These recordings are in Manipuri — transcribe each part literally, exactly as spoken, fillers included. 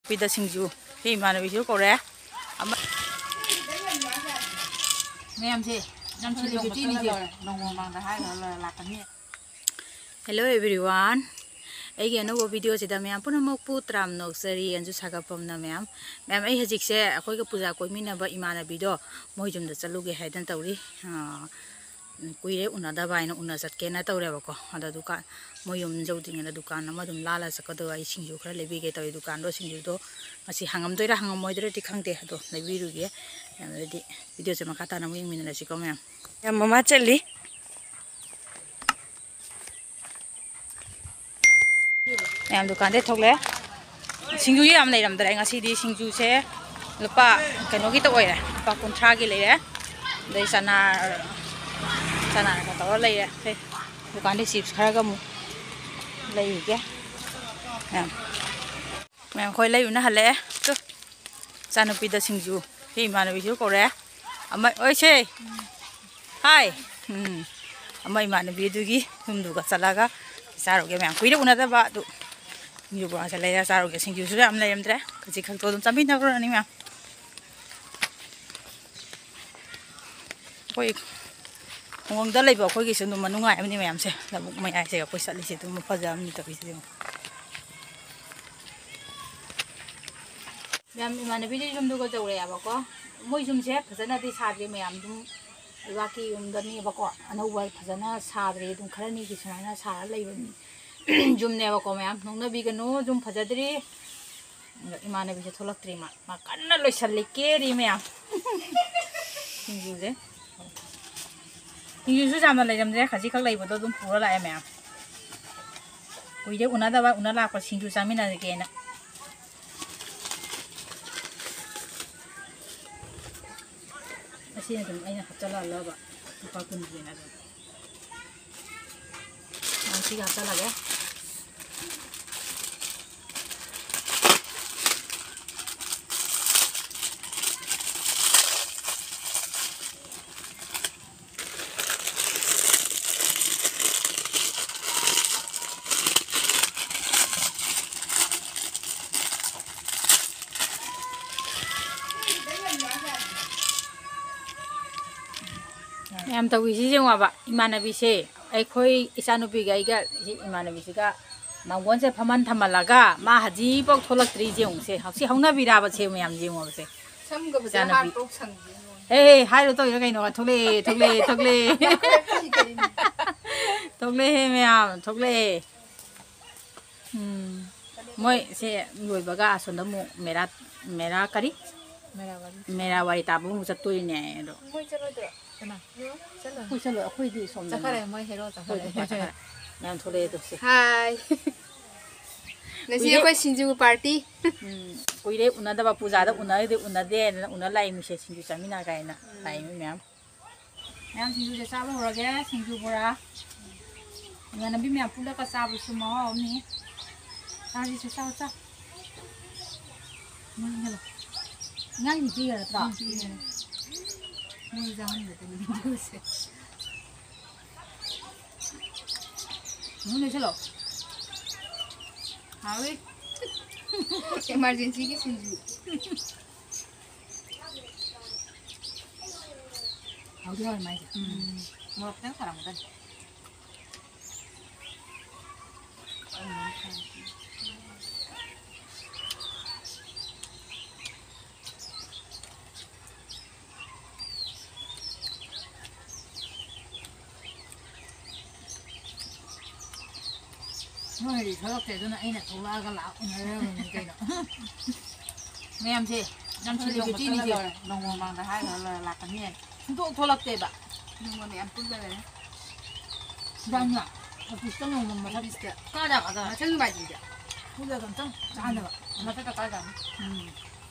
ꯄꯤꯗ ꯁꯤꯡꯖꯨ꯫ ꯁꯤ ꯏꯃꯥꯟꯅꯕꯤꯁꯨ ꯀꯧꯔꯦ꯫ ꯑꯃ-, ꯃꯌꯥꯝꯁꯦ ꯌꯥꯝ ꯁꯤꯜꯂꯤꯁꯨ ꯆꯤꯅꯤꯁꯦ꯫ ꯅꯣꯡꯃ ꯃꯃꯥꯡꯗ ꯍꯥꯏꯈ꯭ꯔ ꯂꯣꯏꯔꯦ, ꯂꯥꯛꯀꯅꯤ꯫ Hello everyone, ꯑꯩꯒꯤ ꯑꯅꯧꯕ ꯚꯤꯗꯤꯑꯣꯁꯤꯗ ꯃꯌꯥꯝ ꯄꯨꯝꯅꯃꯛꯄꯨ ꯇꯔꯥꯝꯅ ꯑꯣꯛꯆꯔꯤ꯫ ꯑꯟꯖꯨ ꯁꯥꯒꯠꯐꯝꯅ ꯃꯌꯥꯝ, ꯃꯌꯥꯝ, ꯑꯩ ꯍꯧꯖꯤꯛꯁꯦ ꯑꯩꯈꯣꯏꯒ ꯄꯨꯖꯥ ꯀꯣꯏꯃꯤꯟꯅꯕ ꯏꯃꯥꯟꯅꯕꯤꯗꯣ ꯃꯣꯏ ꯌꯨꯝꯗ ꯆꯠꯂꯨꯒꯦ ꯍꯥꯏꯗꯅ ꯇꯧꯔꯤ꯫ ꯑꯥ, ꯀꯨꯏꯔꯦ ꯎꯅꯗꯕ ꯍꯥꯏꯅ ꯎꯅ ꯆꯠꯀꯦꯅ ꯇꯧꯔꯦꯕꯀꯣ꯫ ꯑꯗꯣ ꯗꯨꯀꯥꯟ, ꯃꯣꯏ ꯌꯨꯝ ꯌꯧꯗ꯭ꯔꯤꯉꯩꯗ ꯗꯨꯀꯥꯟ ꯑꯃ ꯑꯗꯨꯝ ꯂꯥꯜꯂ ꯆꯠꯀꯗꯕ, ꯑꯩ ꯁꯤꯡꯖꯨ ꯈꯔ ꯂꯩꯕꯤꯒꯦ ꯇꯧꯔꯤ꯫ ꯗꯨꯀꯥꯟꯗꯣ ꯁꯤꯡꯖꯨꯗꯣ ꯉꯁꯤ ꯍꯥꯡꯉꯝꯗꯣꯏꯔꯥ ꯍꯥꯡꯉꯝꯃꯣꯏꯗꯣꯏꯔꯗꯤ ꯈꯪꯗꯦ, ꯑꯗꯣ ꯂꯩꯕꯤꯔꯨꯒꯦ꯫ ꯑꯗꯨꯗꯤ ꯚꯤꯗꯤꯑꯣꯁꯦ ꯃꯈꯥ ꯇꯥꯅ ꯑꯃꯨꯛ ꯌꯦꯡꯃꯤꯟꯅꯔꯁꯤꯀꯣ ꯃꯌꯥꯝ꯫ ꯌꯥꯝ ꯃꯃꯥ ꯆꯠꯂꯤ꯫ ꯃꯌꯥꯝ ꯗꯨꯀꯥꯟꯗꯩ ꯊꯣꯛꯂꯛꯑꯦ꯫ ꯁꯤꯡꯖꯨꯁꯦ ꯌꯥꯝ ꯂꯩꯔꯝꯗ꯭ꯔꯦ ꯉꯁꯤꯗꯤ꯫ ꯁꯤꯡꯖꯨꯁꯦ ꯂꯨꯄꯥ ꯀꯩꯅꯣꯒꯤꯇ ꯑꯣꯏꯔꯦ, ꯂꯨꯄꯥ ꯀꯨꯟꯊ꯭ꯔꯥꯒꯤ ꯂꯩꯔꯦ꯫ ꯑꯗꯩ ꯆꯅꯥ, ꯆꯅꯥꯒ ꯇꯧꯔ ꯂꯩꯔꯦ꯫ ꯑꯩ ꯗꯨꯀꯥꯟꯗꯩ ꯆꯤꯞꯁ ꯈꯔꯒ ꯑꯃꯨꯛ ꯂꯩꯔꯨꯒꯦ꯫ ꯃꯌꯥꯝ, ꯃꯌꯥꯝ, ꯑꯩꯈꯣꯏ ꯂꯩꯔꯨꯅ ꯍꯜꯂꯛꯑꯦ꯫ ꯇꯨ, ꯏꯆꯥꯅꯨꯄꯤꯗ ꯁꯤꯡꯖꯨ꯫ ꯁꯤ ꯏꯃꯥꯟꯅꯕꯤꯁꯨ ꯀꯧꯔꯦ꯫ ꯑꯃ, ꯑꯣꯏꯁꯦ꯫ ꯍꯥꯏ꯫ ꯎꯝ꯫ ꯑꯃ ꯏꯃꯥꯟꯅꯕꯤ ꯑꯗꯨꯒꯤ ꯌꯨꯝꯗꯨꯒ ꯆꯠꯂꯒ ꯆꯥꯔꯨꯒꯦ ꯃꯌꯥꯝ꯫ ꯀꯨꯏꯔꯦ ꯎꯅꯗꯕ ꯑꯗꯨ꯫ ꯁꯤꯡꯖꯨ ꯕꯣꯔꯥꯁꯦ ꯂꯩꯔ ꯆꯥꯔꯨꯒꯦ꯫ ꯁꯤꯡꯖꯨꯁꯨ ꯌꯥꯝ ꯂꯩꯔꯝꯗ꯭ꯔꯦ꯫ ꯈꯖꯤꯛ ꯈꯛꯇꯣ ꯑꯗꯨꯝ ꯆꯥꯃꯤꯟꯅꯈ꯭ꯔꯅꯤ ꯃꯌꯥꯝ꯫ ꯑꯩꯈꯣꯏ ꯈꯨꯡꯒꯪꯗ ꯂꯩꯕ ꯑꯩꯈꯣꯏꯒꯤꯁꯨ ꯑꯗꯨꯝ ꯅꯨꯡꯉꯥꯏꯕꯅꯤ ꯃꯌꯥꯝꯁꯦ꯫ ꯂꯧꯕꯨꯛ ꯃꯌꯥꯏꯁꯦ ꯑꯩꯈꯣꯏ ꯆꯠꯂꯤꯁꯦ ꯑꯗꯨꯝ ꯐꯖꯕꯅꯤ ꯇꯧꯔꯤꯁꯦ ꯌꯦꯡꯉꯣ꯫ ꯃꯌꯥꯝ ꯏꯃꯥꯟꯅꯕꯤꯗꯤ ꯌꯨꯝꯗꯨꯒ ꯌꯧꯔꯛꯑꯦꯕꯀꯣ꯫ ꯃꯣꯏ ꯌꯨꯝꯁꯦ ꯐꯖꯅꯗꯤ ꯁꯥꯗ꯭ꯔꯤ ꯃꯌꯥꯝ, ꯑꯗꯨꯝ ꯂꯩꯕꯥꯛꯀꯤ ꯌꯨꯝꯗꯅꯦꯕꯀꯣ꯫ ꯑꯅꯧꯕ ꯐꯖꯅ ꯁꯥꯗ꯭ꯔꯤ, ꯑꯗꯨꯝ ꯈꯔꯅꯤꯗꯤ ꯁꯨꯃꯥꯏꯅ ꯁꯥꯔ ꯂꯩꯕ ꯌꯨꯝꯅꯦꯕꯀꯣ ꯃꯌꯥꯝ꯫ ꯅꯣꯛꯅꯕꯤꯒꯅꯨ, ꯌꯨꯝ ꯐꯖꯗ꯭ꯔꯤ꯫ ꯑꯗꯣ ꯏꯃꯥꯟꯅꯕꯤꯁꯦ ꯊꯣꯛꯂꯛꯇ꯭ꯔꯤ, ꯃꯥ, ꯃꯥ ꯀꯟꯅ ꯂꯣꯏꯁꯜꯂꯤ, ꯀꯦꯔꯤ ꯃꯌꯥꯝ꯫ ꯁꯤꯡꯖꯨꯁꯦ꯫ ꯁꯤꯡꯖꯨꯁꯨ ꯌꯥꯝꯅ ꯂꯩꯔꯝꯗ꯭ꯔꯦ, ꯈꯖꯤꯛꯈꯛ ꯂꯩꯕꯗꯣ ꯑꯗꯨꯝ ꯄꯨꯔ ꯂꯥꯛꯑꯦ ꯃꯌꯥꯝ꯫ ꯀꯨꯏꯔꯦ ꯎꯅꯗꯕ, ꯎꯅ ꯂꯥꯛꯄ ꯁꯤꯡꯖꯨ ꯆꯥꯃꯤꯟꯅꯔꯒꯦꯅ꯫ ꯑꯁꯤꯅ ꯑꯗꯨꯝ ꯑꯩꯅ ꯍꯥꯞꯆꯜꯂꯛꯑꯕ ꯂꯨꯄꯥ ꯀꯨꯟꯒꯤꯅ ꯑꯗꯨꯝ꯫ ꯑ, ꯁꯤꯒ ꯍꯥꯞꯆꯜꯂꯒꯦ꯫ ꯃꯌꯥꯝ ꯇꯧꯔꯤꯁꯤ ꯌꯦꯡꯉꯣꯕ, ꯏꯃꯥꯟꯅꯕꯤꯁꯦ, ꯑꯩꯈꯣꯏ ꯏꯆꯥꯅꯨꯄꯤꯒ ꯑꯩꯒ, ꯁꯤ ꯏꯃꯥꯟꯅꯕꯤꯁꯤꯒ ꯃꯥꯡꯒꯣꯟꯁꯦ ꯐꯝꯍꯟ ꯊꯝꯍꯜꯂꯒ ꯃꯥ ꯍꯧꯖꯤꯛꯐꯥꯎ ꯊꯣꯛꯂꯛꯇ꯭ꯔꯤ꯫ ꯌꯦꯡꯉꯨꯁꯦ, ꯍꯧꯖꯤꯛ ꯍꯧꯅꯕꯤꯔꯕ ꯁꯦ ꯃꯌꯥꯝ ꯌꯦꯡꯉꯣꯕꯁꯦ꯫ ꯁꯝꯒ ꯐꯖꯅ ꯏꯆꯥꯅꯨꯄꯤ꯫ ꯍꯥꯠꯇꯣꯛ ꯁꯪꯗꯦ ꯅꯣꯏ꯫ ꯍꯦ, ꯍꯦ, ꯍꯥꯏꯔꯣ ꯇꯧꯔꯤꯔꯣ ꯀꯩꯅꯣ? ꯊꯣꯛꯂꯛꯑꯦ, ꯊꯣꯛꯂꯛꯑꯦ, ꯊꯣꯛꯂꯛꯑꯦ꯫ ꯀꯔꯤ, ꯀꯔꯤꯅꯣ? ꯊꯣꯛꯂꯛꯑꯦ ꯃꯌꯥꯝ, ꯊꯣꯛꯂꯛꯑꯦ꯫ ꯎꯝ꯫ ꯃꯣꯏ ꯁꯦ ꯂꯣꯏꯕꯒ ꯑꯁꯣꯝꯗ ꯑꯃꯨꯛ ꯃꯦꯔꯥ, ꯃꯦꯔꯥ ꯀꯔꯤ? ꯃꯦꯔꯥ ꯋꯥꯔꯤ꯫ ꯃꯦꯔꯥ ꯋꯥꯔꯤ ꯇꯥꯕ ꯑꯃꯨꯛ ꯆꯠꯇꯣꯔꯤꯅꯦ ꯑꯗꯣ꯫ ꯃꯣꯏ ꯆꯠꯂꯣꯏꯗ꯭ꯔꯣ? ꯀꯅꯥ? ꯆꯠꯂꯣꯏ꯫ ꯑꯩꯈꯣꯏ ꯆꯠꯂꯣꯏ, ꯑꯩꯈꯣꯏꯗꯤ ꯁꯣꯝꯗꯅꯦ꯫ ꯆꯠꯈꯔꯦ, ꯃꯣꯏ ꯍꯦꯔꯣ ꯑꯩꯈꯣꯏ ꯆꯠꯈꯔꯦ꯫ ꯅꯨꯄꯥ ꯆꯠꯈꯔꯦ꯫ ꯃꯌꯥꯝ ꯊꯣꯛꯂꯛꯑꯦ ꯑꯗꯣ ꯁꯦ꯫ ꯍꯥꯏ꯫ ꯉꯁꯤ ꯀꯨꯏꯔꯦ꯫ ꯑꯩꯈꯣꯏ ꯁꯤꯡꯖꯨ ꯄꯥꯔꯇꯤ꯫ ꯎꯝ, ꯀꯨꯏꯔꯦ ꯎꯅꯗꯕ, ꯄꯨꯖꯥꯗ ꯎꯅꯔꯗꯤ ꯎꯅꯗꯦꯅ ꯎꯅ ꯂꯥꯛꯏ, ꯃꯤꯁꯦ ꯁꯤꯡꯖꯨ ꯆꯥꯃꯤꯟꯅ ꯀꯥꯏꯅ ꯎꯝ꯫ ꯂꯥꯛꯏ ꯃꯤ ꯃꯌꯥꯝ꯫ ꯃꯌꯥꯝ ꯁꯤꯡꯖꯨꯁꯦ ꯆꯥꯕ ꯍꯧꯔꯒꯦ, ꯁꯤꯡꯖꯨ ꯕꯣꯔꯥ꯫ ꯏꯃꯥꯟꯅꯕꯤ ꯃꯌꯥꯝ ꯄꯨꯜꯂꯒ ꯆꯥꯕꯁꯨ ꯃꯍꯥꯎ ꯑꯃꯅꯤ꯫ ꯆꯥꯁꯤꯁꯦ, ꯆꯥꯎ, ꯆꯥꯎ꯫ ꯃꯣꯏ ꯍꯦꯜꯂꯣ꯫ ꯑꯉꯥꯡꯁꯤꯡ ꯄꯤꯈ꯭ꯔ ꯅꯠꯇ꯭ꯔꯣ? ꯎꯝ, ꯄꯤꯈ꯭ꯔꯦ꯫ ꯃꯣꯏ ꯆꯥꯍꯟꯒꯗꯕꯅꯤ ꯁꯤꯡꯖꯨꯁꯦ꯫ ꯅꯪ ꯂꯩꯁꯜꯂꯣ꯫ ꯍꯥꯎꯋꯤ꯫ ꯏꯃꯥꯔꯖꯦꯟꯁꯤꯒꯤ ꯁꯤꯡꯖꯨ꯫ ꯍꯥꯎꯗꯤ ꯍꯥꯎꯋꯦ ꯃꯥꯏꯁꯦ꯫ ꯎꯝ꯫ ꯃꯣꯔꯣꯛ ꯈꯤꯇꯪ ꯁꯥꯔꯝꯒꯗ꯭ꯔꯥ? ꯅꯣꯏꯗꯤ ꯊꯣꯛꯂꯛꯇꯦ, ꯑꯗꯨꯅ ꯑꯩꯅ ꯊꯣꯛꯂꯛꯑꯒ ꯂꯥꯛ ꯎꯅꯔꯝꯃꯤꯅꯤ ꯀꯩꯅꯣ꯫ ꯃꯌꯥꯝꯁꯦ ꯌꯥꯝ ꯅꯣꯏ ꯅꯣꯡꯃ ꯁꯦꯂꯦꯕ꯭ꯔꯤꯇꯤꯅꯤ ꯆꯠꯂ ꯁꯦ꯫ ꯂꯣꯏꯔꯦ, ꯅꯣꯡꯃ ꯃꯃꯥꯡꯗ ꯍꯥꯏꯈ꯭ꯔ ꯂꯣꯏꯔꯦ, ꯂꯥꯛꯀꯅꯤ ꯍꯥꯏ꯫ ꯁꯨꯡꯊꯣꯛ ꯊꯣꯛꯂꯛꯇꯦꯕ꯫ ꯅꯣꯡꯃ ꯃꯌꯥꯝ ꯄꯨꯜꯂ ꯂꯩꯔꯦ꯫ ꯏꯕꯥꯅꯤꯅ ꯑꯣꯐꯤꯁꯇ ꯅꯣꯡꯃ ꯃꯊꯛ ꯑꯣꯐꯤꯁꯇ꯫ ꯀꯥꯗ, ꯀꯥꯗ꯫ ꯃꯊꯪ ꯅꯣꯡꯃꯥꯏꯖꯤꯡꯗ꯫ ꯄꯨꯜꯂꯒ ꯑꯝꯇꯪ ꯆꯥꯅꯕ꯫ ꯃꯊꯛꯇ ꯀꯥꯗ꯫ ꯎꯝ꯫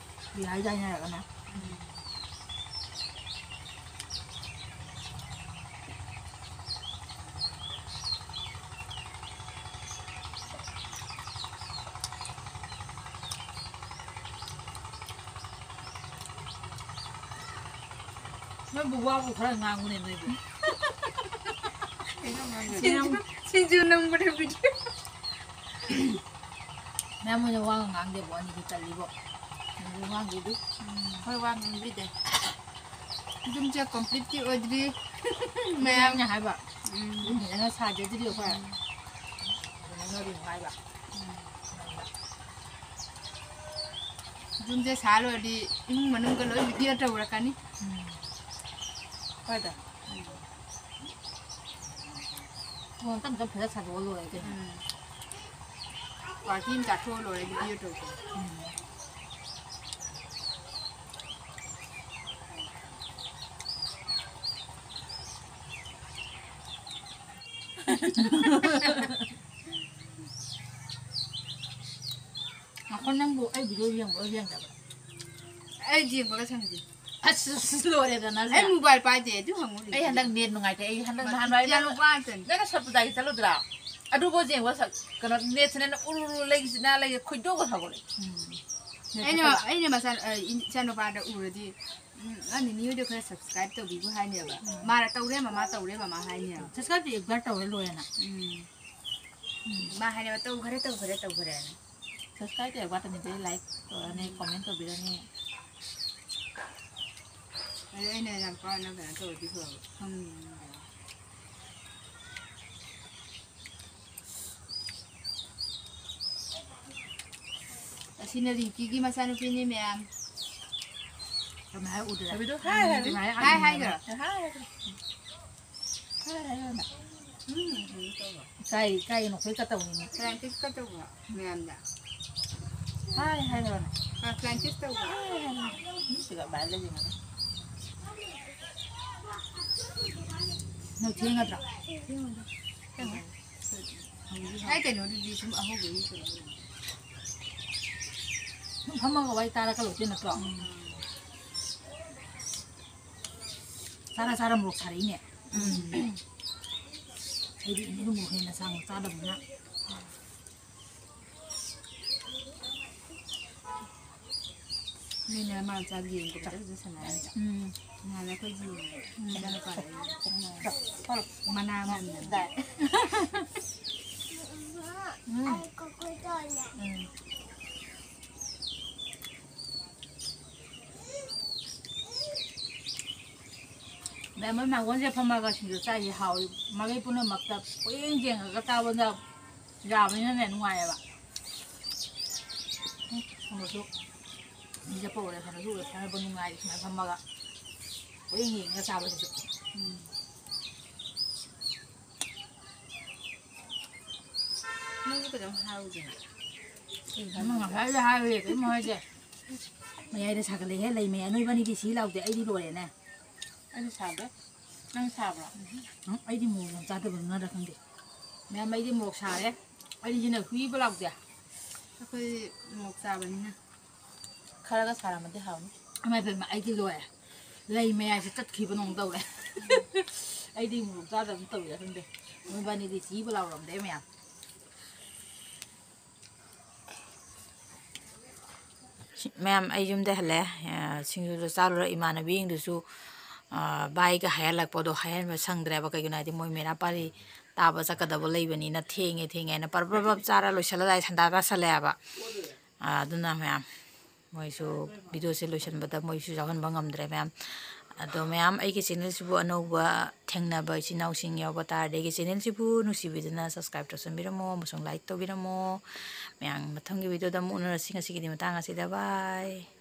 ꯌꯥꯏ ꯍꯥꯏꯅꯔꯒꯅ꯫ ꯅꯣꯏꯕꯨ ꯋꯥꯕꯨ ꯈꯔ ꯉꯥꯡꯉꯨꯅꯦ, ꯅꯣꯏꯕꯨ꯫ ꯀꯩꯅꯣ ꯉꯥꯡꯗꯣꯏꯁꯦ? ꯁꯤꯡꯖꯨ, ꯁꯤꯡꯖꯨ ꯅꯝꯕꯗ ꯚꯤꯗꯤꯑꯣ꯫ ꯃꯌꯥꯝ ꯍꯣꯏꯅ ꯋꯥ ꯉꯥꯡꯗꯦꯕꯣ, ꯑꯅꯤꯗꯤ ꯇꯜꯂꯤꯕꯣ꯫ ꯁꯤꯡꯖꯨ ꯉꯥꯡꯗꯦꯗꯤ꯫ ꯎꯝ, ꯑꯩꯈꯣꯏ ꯋꯥ ꯉꯥꯡꯕꯤꯗꯦ꯫ ꯌꯨꯝꯁꯦ ꯀꯝꯄ꯭ꯂꯤꯠꯇꯤ ꯑꯣꯏꯗ꯭ꯔꯤ꯫ ꯃꯌꯥꯝꯅ ꯍꯥꯏꯕ꯫ ꯎꯝ꯫ ꯌꯨꯝ ꯐꯖꯅ ꯁꯥꯖꯗ꯭ꯔꯤ ꯑꯩꯈꯣꯏ꯫ ꯐꯖꯅ ꯅꯣꯏꯗꯤ ꯍꯥꯏꯕ꯫ ꯌꯨꯝꯁꯦ ꯁꯥ ꯂꯣꯏꯔꯗꯤ ꯏꯃꯨꯡ ꯃꯅꯨꯡꯒ ꯂꯣꯏ ꯚꯤꯗꯤꯑꯣ ꯇꯧꯔꯛꯀꯅꯤ꯫ ꯎꯝ꯫ ꯍꯣꯏꯗ꯫ ꯎꯝ꯫ ꯇꯞ ꯇꯞ ꯐꯖꯅ ꯁꯥꯗꯣꯛꯑ ꯂꯣꯏꯔꯦ ꯀꯩꯅꯣ꯫ ꯎꯝ꯫ ꯄꯥꯔꯇꯤ ꯑꯃ ꯆꯥꯊꯣꯛꯑ ꯂꯣꯏꯔꯦ ꯚꯤꯗꯤꯑꯣ ꯇꯧꯗꯅ꯫ ꯎꯝ꯫ ꯉꯥꯏꯈꯣ, ꯅꯪꯕꯨ ꯑꯩ ꯚꯤꯗꯤꯑꯣ ꯌꯦꯡꯕ꯭ꯔꯣ ꯌꯦꯡꯗꯕ꯭ꯔꯣ? ꯑꯩ ꯌꯦꯡꯕꯒ ꯁꯪꯗꯦ꯫ ꯑꯁ, ꯑꯁ, ꯂꯣꯏꯔꯦꯗꯅ ꯁꯦ꯫ ꯑꯩ ꯃꯣꯕꯥꯏꯜ ꯄꯥꯏꯗꯦ, ꯑꯗꯨ ꯍꯪꯉꯨ ꯑꯩ ꯍꯟꯗꯛ ꯅꯦꯠ ꯅꯨꯡꯉꯥꯏꯇꯦ꯫ ꯑꯩ ꯍꯟꯗꯛ ꯅꯍꯥꯟꯋꯥꯏ ꯏꯆꯥ ꯅꯪ, ꯅꯨꯄꯥ ꯉꯥꯛꯇꯅꯤ꯫ ꯅꯪꯅ ꯁꯠꯄꯗꯥꯒꯤ ꯆꯠꯂꯨꯗ꯭ꯔꯥ? ꯑꯗꯨꯕꯨ ꯌꯦꯡꯕ ꯁꯛ-, ꯀꯩꯅꯣ, ꯅꯦꯠꯁꯤꯅ ꯎꯔꯨ ꯎꯔꯨ ꯂꯩꯒꯤꯁꯤꯅ ꯂꯩꯒ ꯈꯣꯏꯗꯧꯒ ꯁꯥꯎꯒꯠꯂꯦ꯫ ꯎꯝ꯫ ꯅꯦꯠ ꯑꯩꯅ, ꯐꯠꯇꯕ꯫ ꯑꯩꯅ ꯃꯆꯥ-, ꯑ, ꯏꯆꯥꯅꯨꯄꯥꯗ ꯎꯔꯗꯤ, "ꯎꯝ, ꯑ, ꯅꯤꯅꯤ ꯍꯣꯏꯗꯣ ꯈꯔ subscribe ꯇꯧꯕꯤꯒꯣ" ꯍꯥꯏꯅꯦꯕ꯫ ꯎꯝ꯫ ꯃꯥꯅ "ꯇꯧꯔꯦ ꯃꯃꯥ, ꯇꯧꯔꯦ ꯃꯃꯥ" ꯍꯥꯏꯅꯦꯕ꯫ Subscribe ꯇꯤ ꯑꯦꯛꯕꯥꯔ ꯇꯧꯔ ꯂꯣꯏꯔꯦꯅ꯫ ꯎꯝ꯫ ꯎꯝ꯫ ꯃꯥ ꯍꯥꯏꯅꯦꯕ, "ꯇꯧꯈꯔꯦ, ꯇꯧꯈꯔꯦ, ꯇꯧꯈꯔꯦꯅ"꯫ Subscribe ꯇꯧꯔꯦ ꯋꯥꯠꯇꯅꯤꯗꯤ like ꯇꯧꯔꯅꯤ, comment ꯇꯧꯕꯤꯔꯅꯤ꯫ ꯑꯗꯨ ꯑꯩꯅ ꯌꯥꯝ ꯄꯥꯝꯅ ꯀꯩꯅꯣ ꯇꯧꯔꯗꯤ ꯐꯕ꯫ ꯈꯪꯗꯦ꯫ ꯑꯁꯤꯅ ꯔꯤꯡꯀꯤꯒꯤ ꯃꯆꯥꯅꯨꯄꯤꯅꯤ ꯃꯌꯥꯝ꯫ ꯀꯃꯥꯏ ꯍꯥꯏ ꯎꯗꯣꯏꯔꯥ? ꯊꯣꯏꯕꯤꯗꯣ ꯍꯥꯏ ꯍꯥꯏꯔꯣ꯫ ꯀꯃꯥꯏ ꯍꯥꯏ ꯍꯥꯏ ꯍꯥꯏꯒ꯭ꯔꯣ? ꯍꯥꯏ ꯍꯥꯏꯒ꯭ꯔꯣ꯫ ꯍꯥꯏ ꯍꯥꯏꯒ꯭ꯔꯣ ꯅꯪ꯫ ꯎꯝ, ꯀꯩꯅꯣ ꯇꯧꯕ꯫ ꯏꯀꯥꯏ, ꯏꯀꯥꯏꯒꯅꯨ, ꯑꯩꯈꯣꯏ ꯀ ꯇꯧꯅꯤꯅꯦ꯫ ꯄ꯭ꯔꯦꯡꯀꯤꯁꯀ ꯇꯧꯕ ꯃꯌꯥꯝꯗ꯫ ꯍꯥꯏ ꯍꯥꯏꯒ꯭ꯔꯣ ꯅꯪ꯫ ꯑ, ꯄ꯭ꯔꯦꯡꯀꯤꯁ ꯇꯧꯕ꯫ ꯍꯥꯏ ꯍꯥꯏꯒ꯭ꯔꯣ꯫ ꯎꯝ, ꯁꯤꯒ ꯚꯥꯏ ꯂꯩꯌꯦ꯫ ꯅꯪ ꯊꯦꯡꯒꯗ꯭ꯔꯣ? ꯊꯦꯡꯉꯣꯏꯗ꯫ ꯊꯦꯡꯉꯣꯏ꯫ ꯍꯥꯏ ꯀꯩꯅꯣꯗꯨꯗꯤ ꯁꯨꯝ ꯑꯍꯧꯕꯒꯤ ꯀꯩꯅꯣ ꯑꯣꯏꯔꯝꯅꯤ꯫ ꯁꯨꯝ ꯐꯝꯃꯒ ꯋꯥꯔꯤ ꯇꯥꯔꯒ ꯂꯣꯏꯗꯣꯏ ꯅꯠꯇ꯭ꯔꯣ? ꯎꯝ꯫ ꯆꯥꯔ ꯆꯥꯔ ꯃꯣꯔꯣꯛ ꯁꯥꯔꯛꯏꯅꯦ꯫ ꯎꯝ꯫ ꯑꯩꯗꯤ ꯏꯅꯦꯗꯣ ꯃꯣꯔꯣꯛ ꯍꯦꯟꯅ ꯁꯥꯡꯅ ꯆꯥꯗꯕꯅꯤꯅ꯫ ꯃꯤꯅ ꯃꯥ ꯆꯥ ꯌꯦꯟꯒ ꯐꯖ ꯐꯖ ꯁꯥꯟꯅꯔꯦ꯫ ꯎꯝ꯫ ꯅꯍꯥꯟ ꯑꯩꯈꯣꯏꯒꯤ ꯎꯝ꯫ ꯏꯆꯥꯅꯨꯄꯥꯗ ꯃꯅꯥ ꯃꯅꯥ꯫ ꯎꯝ꯫ ꯎꯝ꯫ ꯃꯣꯏ ꯃꯥꯡꯒꯣꯟꯁꯦ ꯐꯝꯃꯒ ꯁꯤꯡꯖꯨ ꯆꯥꯏꯁꯦ ꯍꯥꯎꯏ꯫ ꯃꯥꯏꯀꯩ ꯄꯨꯝꯅꯃꯛꯇ ꯄꯨꯛꯌꯦꯡ ꯌꯦꯡꯉꯒ ꯆꯥꯕꯗ ꯌꯥꯕꯅꯤꯅꯅꯦ ꯅꯨꯡꯉꯥꯏꯌꯦꯕ꯫ ꯎꯝ, ꯊꯝꯃꯁꯨ ꯃꯤ ꯆꯠꯄ ꯎꯔꯦ, ꯊꯝꯃꯁꯨ ꯎꯔꯦ, ꯐꯝꯃꯕ ꯅꯨꯡꯉꯥꯏꯔꯤ ꯁꯨꯃꯥꯏꯅ ꯐꯝꯃꯒ ꯄꯨꯛꯌꯦꯡ ꯌꯦꯡꯉꯒ ꯆꯥꯕꯁꯤꯁꯨ꯫ ꯎꯝ꯫ ꯅꯪꯁꯨ ꯀꯩꯅꯣꯝ ꯍꯥꯏꯔꯨꯗꯅ꯫ ꯅꯪ ꯉꯁꯥꯏꯗ ꯍꯥꯏꯔꯨꯔꯦ, ꯀꯔꯤꯝ ꯍꯥꯏꯗꯦ꯫ ꯃꯌꯥꯏꯗ ꯁꯥꯒꯠꯂꯛꯑꯦꯍꯦ, ꯂꯩ ꯃꯌꯥꯏ꯫ ꯅꯣꯏꯕꯥꯅꯤꯗꯤ ꯁꯤ ꯂꯥꯎꯗꯦ, ꯑꯩꯗꯤ ꯂꯣꯏꯔꯦꯅꯦ꯫ ꯑꯩꯗꯤ ꯁꯥꯗꯦ꯫ ꯅꯪ ꯁꯥꯕ꯭ꯔꯣ? ꯎꯝ, ꯑꯩꯗꯤ ꯃꯣꯔꯣꯛ ꯌꯥꯝ ꯆꯥꯗꯕꯅꯤꯅ ꯈꯪꯗꯦ꯫ ꯃꯌꯥꯝ, ꯑꯩꯗꯤ ꯃꯣꯔꯣꯛ ꯁꯥꯔꯦ꯫ ꯑꯩꯗꯤ ꯁꯤꯅ ꯍꯨꯏꯕ ꯂꯥꯎꯗꯦ꯫ ꯑꯩꯈꯣꯏꯗꯤ ꯃꯣꯔꯣꯛ ꯆꯥꯕꯅꯤꯅ꯫ ꯈꯔꯒ ꯁꯥꯔꯝꯃꯗꯤ ꯍꯥꯎꯅꯤ꯫ ꯏꯃꯥ ꯏꯕꯦꯝꯃ, ꯑꯩꯗꯤ ꯂꯣꯏꯔꯦ꯫ ꯂꯩ ꯃꯌꯥꯏꯁꯦ ꯇꯠꯈꯤꯕ ꯅꯧꯅ ꯇꯧꯔꯦ꯫ ꯑꯩꯗꯤ ꯃꯣꯔꯣꯛ ꯆꯥꯗꯕꯅ ꯇꯧꯔꯤꯔꯥ ꯈꯪꯗꯦ꯫ ꯃꯣꯏꯕꯥꯅꯤꯗꯤ ꯆꯤꯕ ꯂꯥꯎꯔꯝꯗꯦ ꯃꯌꯥꯝ꯫ ꯁꯤ-, ꯃꯌꯥꯝ, ꯑꯩ ꯌꯨꯝꯗ ꯍꯜꯂꯦ꯫ ꯑ, ꯁꯤꯡꯖꯨꯗꯣ ꯆꯥꯔꯨꯔ ꯏꯃꯥꯟꯅꯕꯤꯁꯤꯡꯗꯨꯁꯨ, ꯑ, ꯚꯥꯏꯒ ꯍꯥꯏꯍꯜꯂꯛꯄꯗꯣ ꯍꯥꯏꯍꯟꯕ ꯁꯪꯗ꯭ꯔꯦꯕ꯫ ꯀꯩꯒꯤꯅꯣ ꯍꯥꯏꯗꯤ ꯃꯣꯏ ꯃꯦꯔꯥ ꯄꯥꯂꯤ ꯇꯥꯕ ꯆꯠꯀꯗꯕ ꯂꯩꯕꯅꯤꯅ ꯊꯦꯡꯉꯦ, ꯊꯦꯡꯉꯦ ꯍꯥꯏꯅ ꯄꯔꯞ ꯄꯔꯞ ꯄꯔꯞ ꯆꯥꯔ ꯂꯣꯏꯁꯜꯂ ꯂꯥꯛꯑꯦ, ꯁꯟꯗꯥ ꯇꯥꯁꯜꯂꯛꯑꯦꯕ꯫ ꯑ, ꯑꯗꯨꯅ ꯃꯌꯥꯝ, ꯃꯣꯏꯁꯨ ꯚꯤꯗꯤꯑꯣꯁꯦ ꯂꯣꯏꯁꯤꯟꯕꯗ ꯃꯣꯏꯁꯨ ꯌꯥꯎꯍꯟꯕ ꯉꯝꯗ꯭ꯔꯦ ꯃꯌꯥꯝ꯫ ꯑꯗꯣ ꯃꯌꯥꯝ, ꯑꯩꯒꯤ ꯆꯦꯅꯦꯜꯁꯤꯕꯨ ꯑꯅꯧꯕ ꯊꯦꯡꯅꯕ ꯏꯆꯤꯟ ꯏꯅꯥꯎꯁꯤꯡ ꯌꯥꯎꯕ ꯇꯥꯔꯗꯤ ꯑꯩꯒꯤ ꯆꯦꯅꯦꯜꯁꯤꯕꯨ ꯅꯨꯡꯁꯤꯕꯤꯗꯨꯅ subscribe ꯇꯧꯁꯟꯕꯤꯔꯝꯃꯣ ꯑꯃꯁꯨꯡ like ꯇꯧꯕꯤꯔꯝꯃꯣ꯫ ꯃꯌꯥꯝ, ꯃꯊꯪꯒꯤ ꯚꯤꯗꯤꯑꯣꯗ ꯑꯃꯨꯛ ꯎꯅꯔꯁꯤ꯫ ꯉꯁꯤꯒꯤꯗꯤ ꯃꯇꯥꯡ ꯑꯁꯤꯗ bye꯫